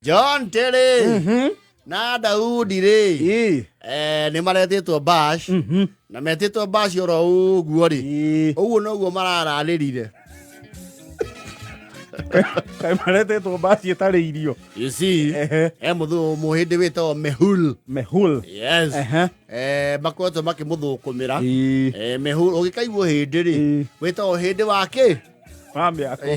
John Terry na Daudi rĩ nĩ maretĩtwo bash na metĩtwo bash oro ũguo rĩ ũguo noguo mararanĩrire. Kaĩ maretetwo mbaci ĩtarĩ irio? You see, he mũhĩndĩ wĩtagwo Mehul. Mehul. Yes. Makoretwo makĩmũthũkũmĩra. Mehul ũgĩkaigua hĩndĩ rĩ wĩtagwo hĩndĩ wa kĩ? Wa mĩako.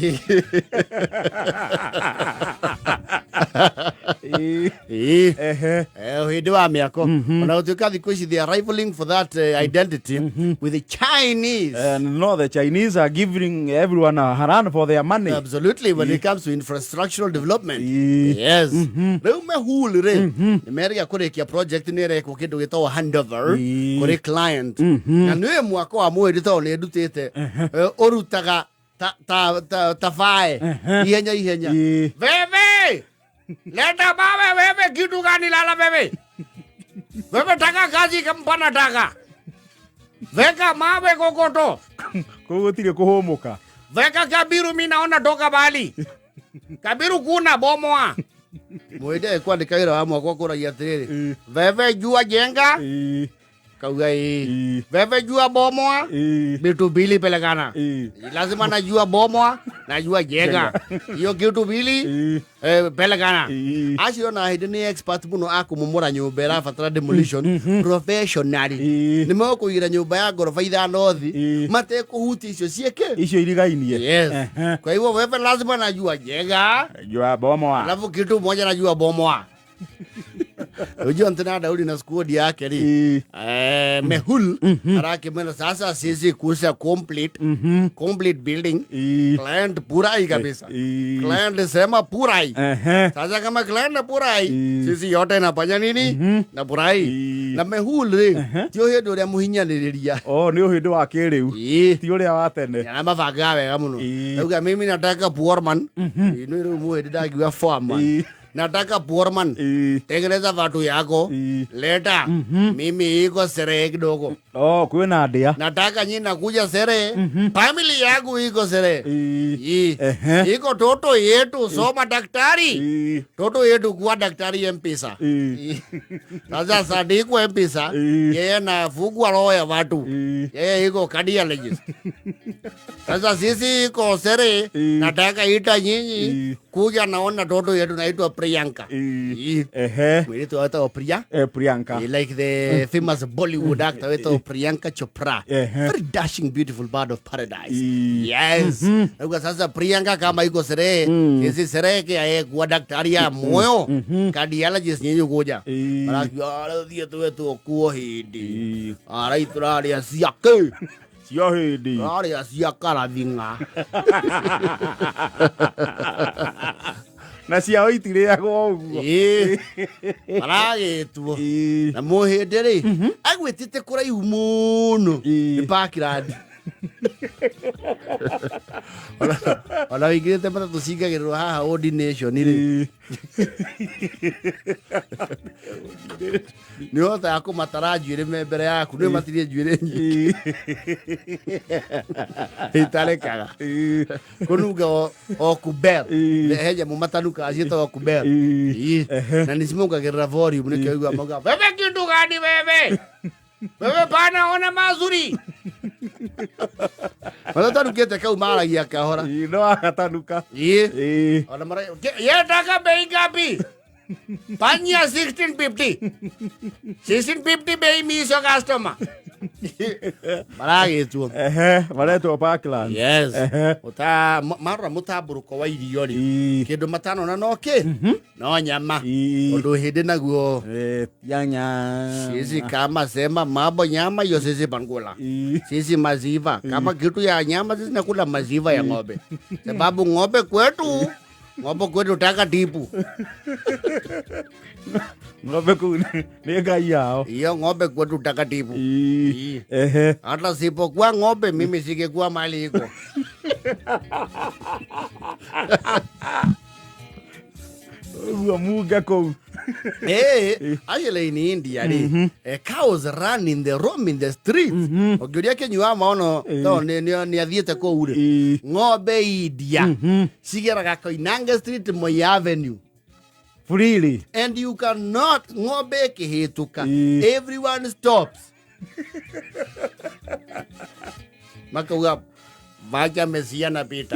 Hĩndĩ wa mĩako, ona gũtuĩka thikũ ici they are rivaling for that identity with the Chinese. And no, the Chinese are giving everyone a run for their money. Absolutely, when it comes to infrastructural development. Yes. Rĩu Mehul rĩ nĩ merĩga kũrĩkia project, nĩ ĩrekwo kĩndũ gĩtagwo handover kũrĩ client, na nĩ mwaka wa mweri tondũ nĩ ndutĩte ũrutaga ta bae ihenya ihenya. Wewe leta mawe, wewe kitu gani lala wewe? Wewe taka kazi kampana taka. Weka mawe kokoto. Kũu gũtirĩ kũhũmũka. Weka kabiru, mi naona toka bali. Kabiru kuna bomoa. Mwende kwandĩka wĩra wa mwaka ũkũragia atĩrĩrĩ, wewe jua jenga, kauga ĩĩ. Wewe jua bomoa, vitu mbili pelekana. Lazima najua bomoa, najua jenga. Hiyo kitu mbili pelekana. Acio na hĩndĩ nĩ expert mũno a kũmomora nyũmba ĩrabatara demolition professionally. Nĩ megũkũigĩra nyũmba ya ngoroba 5 thi matekũhutia icio ciĩkĩ icio irigainie. Yes. Kwa hivyo wewe lazima najua jenga, jua bomoa, alafu kitu moja najua bomoa. Unajua tena Daudi na squad yake ri Mehul arakimwena sasa sisi kusa complete building, client purai kabisa. Client sema purai. Sasa kama client purai, sisi yote nafanya nini na purai. Na Mehul ri ti hĩndĩ ũrĩa mũhinyanĩrĩria. Oh, nĩ ũhĩndĩ wa kĩrĩu, ti ũrĩa wa tene. Na mabangaga wega mũno. Auga mimi nataka poor man, ino rĩu mũhĩndĩ ndakiuga foreman. Nataka poor man, tengeneza watu yako, leta mimi iko sherehe kidogo. Oh, kwĩna ndĩa. Nataka nyi nakuja sherehe, family yangu iko sherehe. Iko toto yetu soma daktari, toto yetu kuwa daktari mpesa. Sasa Sadiku mpesa, yeye nafugwa roho ya watu, yeye iko cardiologist. Sasa sisi iko sherehe, nataka ita nyinyi kuja naona toto yetu naitwa Priyanka. Mwiritu wetagwo Priya. Priyanka. Like the famous Bollywood actor wetagwo Priyanka Chopra. Very dashing, beautiful bird of paradise. Yes. Nauga sasa Priyanka kama iko sherehe, sisi sherehe ke aye kuwa daktari ya moyo, cardiologist nyinyi kuja. Marakiuga rĩu thiĩ kuo hĩndĩ. Arai tũrarĩa ciake. Cia hĩndĩ. Tũrarĩa cia karathinga. Na ciao itirĩagwo ũguo. Ĩĩ. Maragĩtwo. Na mũhĩndĩ rĩ agwĩtĩte kũraihu mũno nĩ Parkland. Ona wĩingĩrĩte matatũ cingagĩrĩrwo haha Old Nation rĩ, nĩ ũhotaga kũmatara njuĩrĩ me mbere yaku, nĩ matirie njuĩrĩ nyingĩ itarekaga kũnunga o kubel. He nyamũ matanukaga ciĩtagwo kubel. Na nĩ cimongagĩrĩra volume, nĩkĩo igua mauga wewe kitu gani, wewe wewe bana ona mazuri matatanukĩte kau maragia kahora. No agatanuka. Ona mara yetaka bei ngapi? Panya 1650. 1650 bei miso customer. Maragĩtwo. Maretwo Parkland. Yes. Uta marora mũtambũrũko wa irio rĩ, kĩndũ matanona no kĩ no nyama. Ũndũ hĩndĩ naguo Ya. Sisi kama sema mambo nyama hiyo sisi pangula. Sisi maziva. Kama kitu ya nyama sisi nakula maziva ya ng'ombe. Sababu ng'ombe kwetu taka tipu. Ng'ombe kũu nĩ ngai yao. Hiyo ng'ombe kwetu takatifu. Hata sipokuwa ng'ombe mimi singekuwa mali iko. Ũguo munga kũu. Actually in India rĩ, cows run in the roam in the streets. Ũngĩũria Kĩnyua maono to nĩ athiĩte kũu rĩ. Ng'ombe India cigeraga Koinange Street, Moi Avenue. Freely. And you cannot, ng'ombe ĩkĩhĩtũka, everyone stops, makauga vaja mesia na pita.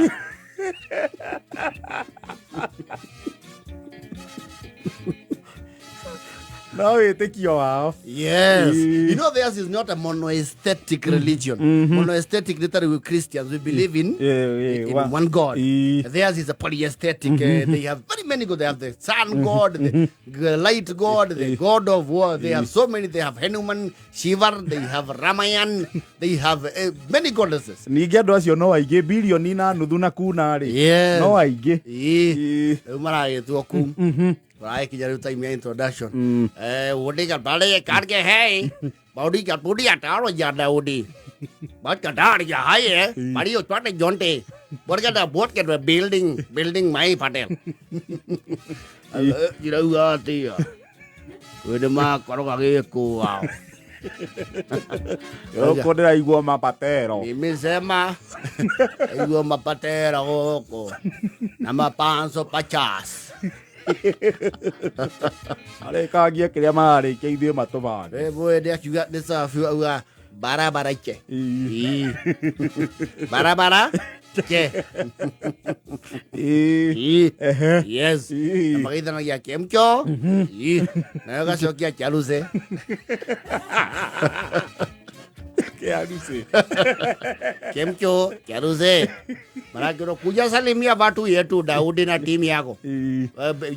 No wĩtĩkio wao. Yes. You know, theirs is not a monoaesthetic religion. Monoaesthetic, literally, we Christians, we believe in, in one God. Theirs is a polyaesthetic. They have very many gods. They have the sun god, the light god, the god of war. They have so many. They have Hanuman, Shiva, they have Ramayan, they have many goddesses. Ningĩ andũ acio no aingĩ, bilioni na nuthu na kuna rĩ. Yes. No aingĩ. Ĩĩ. Rĩu maragĩtwo kuu, maragĩkinya rĩu time ya introduction. Udi ka bale karke hai Baudi ka budi ataro ya Daudi. Bat ka dar ya hai eh. Bari o twate jonte. Bor ka da bot ke building building mai patel. Jirauga atia. Wede ma koro ka ge ko ao. Gũkũ ndĩraigua mapatero. Nimesema igua mapatera goko na mapanso pachas. Arĩkangie kĩrĩa mararĩkia ithuĩ matũbange. Rĩmwe akiuga nĩ safi, auga barabara che. Ĩĩ. Barabara che. Ĩĩ. Yes. Na magaithanagia kemcho. Ĩĩ. Nayo gacokia charuze. Kĩarucĩ. Kemcho charuze. Marakiro kuja salimia watu yetu Daudi na timu yako.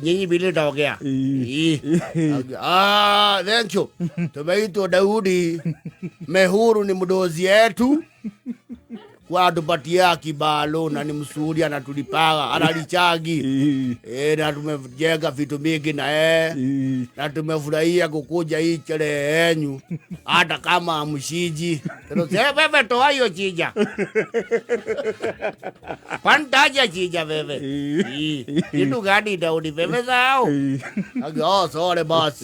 Nyinyi vile taongea. Ĩĩ. Ah, thank you. Tumeitwa Daudi. Mehuru ni mdozi yetu. Kwa tupatia kibalo na ni msuri, anatulipaga, analichagi. Na tumejenga vitu mingi na na tumefurahia kukuja hii sherehe yenyu hata kama mshiji. Tunasema wewe toa hiyo chija. Pantaja chija wewe. Kitu gani Daudi wewe sao? Oh, sorry boss.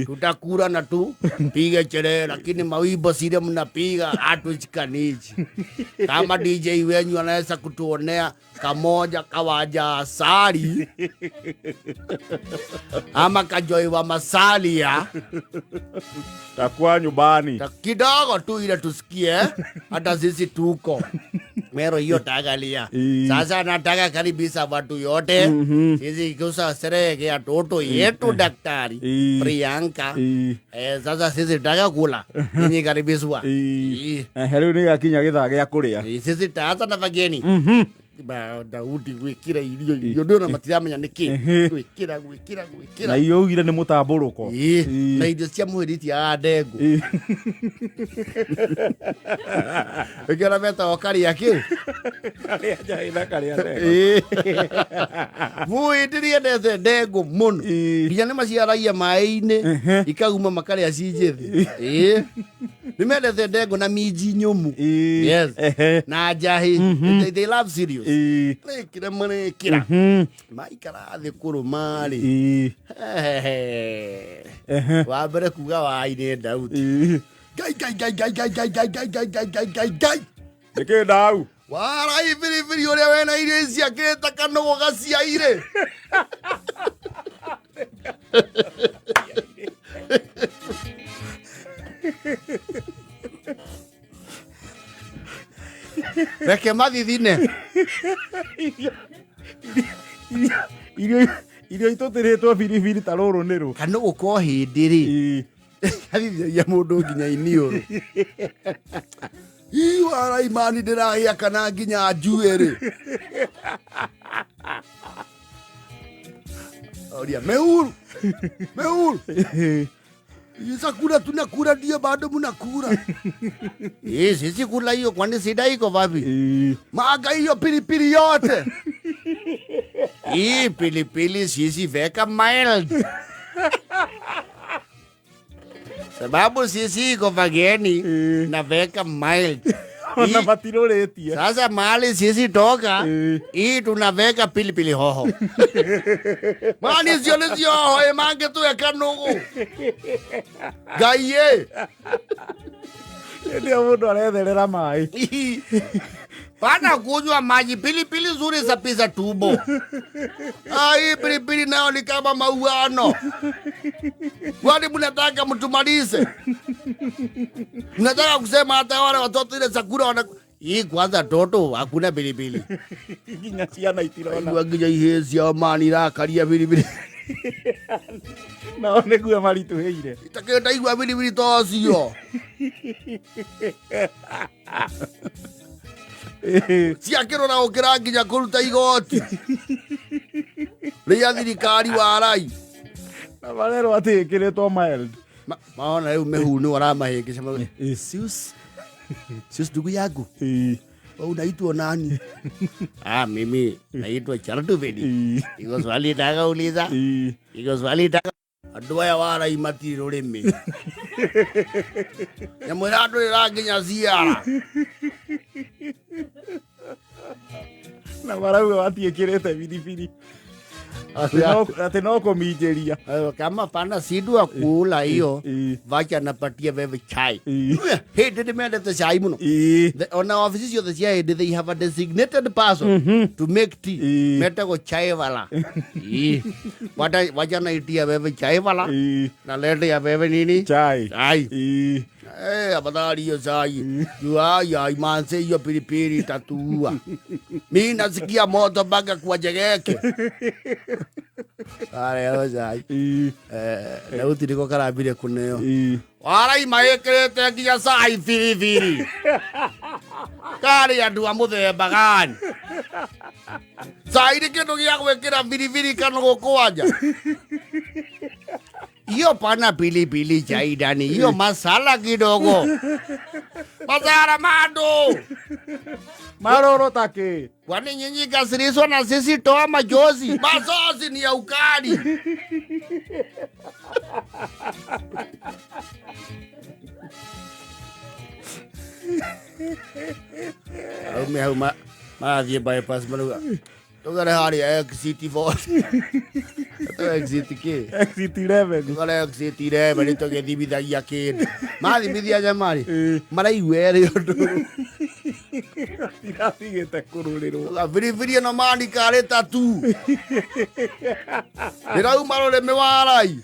Tutakura na tu piga sherehe, lakini mawimbo sile mnapiga hatushikanishi. Kama DJ wenyu anaweza kutuonea kamoja kawaja asali ama kajoi wa masalia, takuwa nyumbani kidogo tu ile tusikie hata sisi tuko mero hiyo tagalia. Sasa nataka karibisha watu yote. Sisi kusa sherehe ya toto yetu daktari Priyanka. Sasa sisi taka kula nyinyi karibishwa. Rĩu nĩ gakinya gĩthaa gĩa kũrĩa. Sisi taanza na wageni. Ba Daudi gwikira irio irio ndona matiramenya niki gwikira gwikira gwikira. Na iyo ugire ni mutamburuko. Na irio cia mwiri tia ndengu. Ikira meta okaria ki karia njahĩ na karia ndengu. Muhĩndĩ endete ndengu muno. Nginya nĩ maciaragia maĩ-inĩ ikauma makaria ci njĩthĩ. Nĩ mendete ndengu na minji nyũmũ. Yes. Na njahĩ. They love cereals. Rekira marekira. Maikara thĩ kũrũma rĩ. Wa mbere kuga wainĩ Daudi. Ngai ngai ngai ngai ngai ngai ngai ngai ngai ngai ngai ngai ngai. Nĩkĩ Dau? Warai biribiri ũrĩa wena irio ici akĩrĩte kanũgũ gaciaire. Reke mathithine. Irio itũtĩrĩtwo biribiri ta rũrũ nĩ rũ. Kanũgũ ko hĩndĩ rĩ. Gathithagia mũndũ nginya iniũrũ. Ii warai mani ndĩragĩa kana nginya njuĩ rĩ. Oria mehuru. Mehuru. Chakula tunakula ndio bado mnakula. Sisi kula hiyo kwani shida iko wapi? Maga hiyo pilipili yote. Hii pilipili sisi weka mild. Sababu sisi iko wageni na weka mild. Ona matiroretie. Sasa mahali sisi toka hii tunaweka pilipili hoho. Mani sio sio hoho mange tu ekanugu. Gaiye. Ndio mundu aretherera mai. Pana kunywa maji pilipili nzuri sapisa tumbo. Hii pilipili nayo ni kama mauano. Kwani mnataka mtumalize? Mnataka kusema hata wale watoto ile chakula wana hii kwanza toto hakuna pilipili. Nginya ciana itirona. Igua nginya ihĩĩ ciao mani irakaria biribiri. Nao nĩguo maritũhĩire. Itakĩrĩ ndaigua biribiri ta ũcio. Ciakĩrora gũkĩra nginya kũruta igoti rĩa thirikari warai. Na marerwo atĩ ĩkĩrĩtwo mild. Maona rĩu mĩhu nĩ aramahĩngĩca. Sius. Sius ndugu yangu. Wewe unaitwa nani? Mimi naitwa Chartuvedi. Iko swali nataka uliza. Iko swali nataka. Andũ aya warai matirĩ rũrĩmĩ. Nyamũ ĩrandũrĩra nginya ciara. Na marauga matiĩkĩrĩte biribiri. Atĩ no kũminjĩria. Kama pana sidwa kula hiyo vacha napatia wewe chai. Hĩndĩ nĩmendete chai mũno. Ona ofici ciothe cia hĩndĩ they have a designated person to make tea. Metagwo chai wala. Wacha naitia wewe chai wala. Na lete ya wewe nini? Chai. Chai. Afadhali hiyo chai. Jua ya imanse hiyo pilipili tatua. Mimi nasikia moto mpaka kwa jegeke. Are chai. Na utiriko karambire kuneo. Warai maĩkĩrĩte nginya cai biribiri. Karĩ andũ a mũthemba gani? Cai nĩ kĩndũ gĩa gwĩkĩra biribiri kana gũkwanja. Hiyo pana pilipili chai ndani, hiyo masala kidogo. Masala mado. Maroro take. Kwani nyinyi kasiriswa na sisi toa machozi. Machozi ni ya ukali. Aume hau marathiĩ bypass marauga tũgere harĩa exit 4. Exit kĩ? Exit 11. Tũgere exit 11 tũgĩthimithagia kĩndũ. Mathimithia nyama rĩ, maraigua ĩrĩ ũndũ. Iratigĩte kũrũrĩrwo. Biribiri ĩno mani karĩ tatu. Ndĩrauma rũrĩmĩ warai.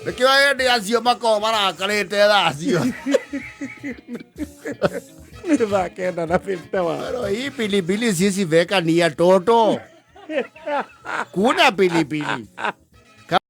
Nĩkĩo hĩndĩ acio makoragwo marakarĩte thaa cio. Nĩ thaa 9:51. Pero hii pilipili sisi veka ni ya toto. Kuna pilipili.